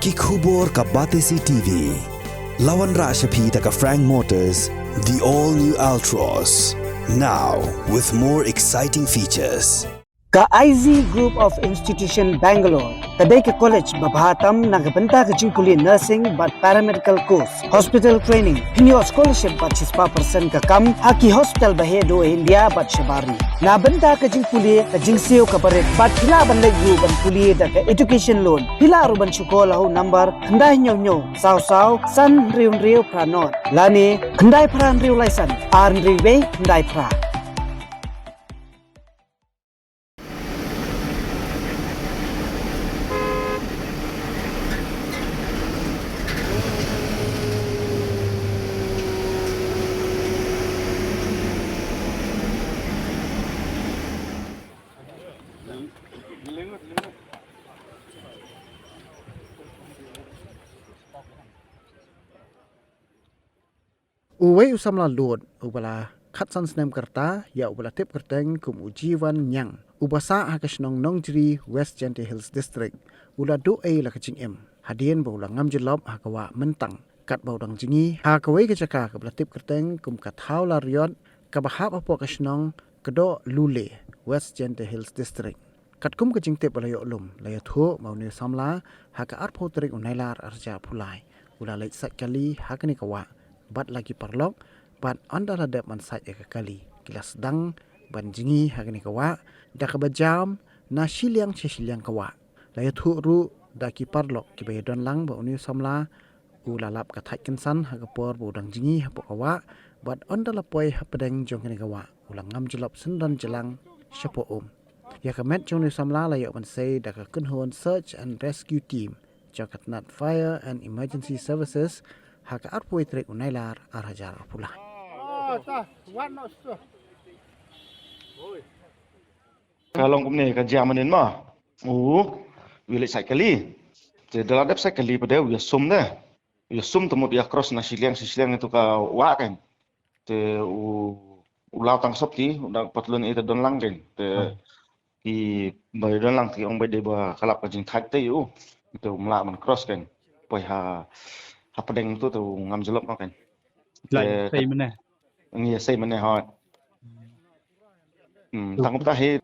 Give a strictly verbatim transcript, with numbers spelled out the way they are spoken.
Ki khubor ka Batesi T V. La wanrah sha phi da ka Frank Motors, the all new Altroz. Now with more exciting features. Ka I Z Group of Institution Bangalore ka dei ka college ba bha tam na ka bynta ka jingpule nursing bad paramedical course, hospital training, pynïoh scholarship bad shispah percent ka kam ha ki hospital ba heh duh India bad shabar ri. Na bynta ka jingpule, ka jingsiew kaba rit bad phi lah ban leit ruh ban pule da ka education loan. Phi lah ruh ban shu call ha u number khyndai hynñiew hynñiew saw saw san hynriew hynriew phra nod lane khyndai phra hynriew lai san ar hynriew wei khyndai phra. Uwei u samla lud uba la khatsan snem ka rta, ïa uba la tip kyrteng kum u Jiwan Ñiang, uba sah ha ka shnong Nongjri, West Jaintia Hills District, u la duh ei la ka jingim hadien ba u la ngam jyllop ha ka wah mynta. Katba u dang jngi ha kawei ka jaka kaba la tip kyrteng kum ka Thaw Lariot, kaba hap hapoh ka shnong Kdoh Lule, West Jaintia Hills District. Katkum ka jingtip ba la ïoh lum, la ïathuh ba une u samla ha ka arphew tarik u Nailar arhajar arphew lai u la leit sait kali ha kane ka wah bad la ki paralok, bad ynda la dep ban sait ïa ka kali, ki la sdang ban jngi ha kane ka wah da kaba jam na shiliang sha shiliang ka wah. La ïathuh ruh da ki paralok kiba ïadon lang ba une u samla u la lap ka thait kynsan ha ka por ba u dang jngi hapoh ka wah, bad ynda la poi hapdeng jong kane ka wah u la ngam jyllop syndon jlang shapoh um. Ïa ka met jong une u samla la ïoh ban sei da ka kynhun Search and Rescue Team jong ka tnat Fire and Emergency Services ha ka arphew tarik u Nailar arhajar arphew lai. Ka long kumne ka jia mynnin ma. U, u leit sait kali. Te da la dep sait kali pat de u ïasum de. U ïasum te mut ïa cross na shiliang sha shiliang ïa tu ka wah kan. Te u, u law tang sop ti, u da patlun ïa te don lang kan. Te ki ba don lang ti ong ba de ba ka lap ka jingthait te u. Te um lah ban cross kan. Poi ha, hapdeng tu te u ngam jyllop ma kan. Lai te sei mynne. Ngi sei mynne hoi. Hmm, tang kumta hi.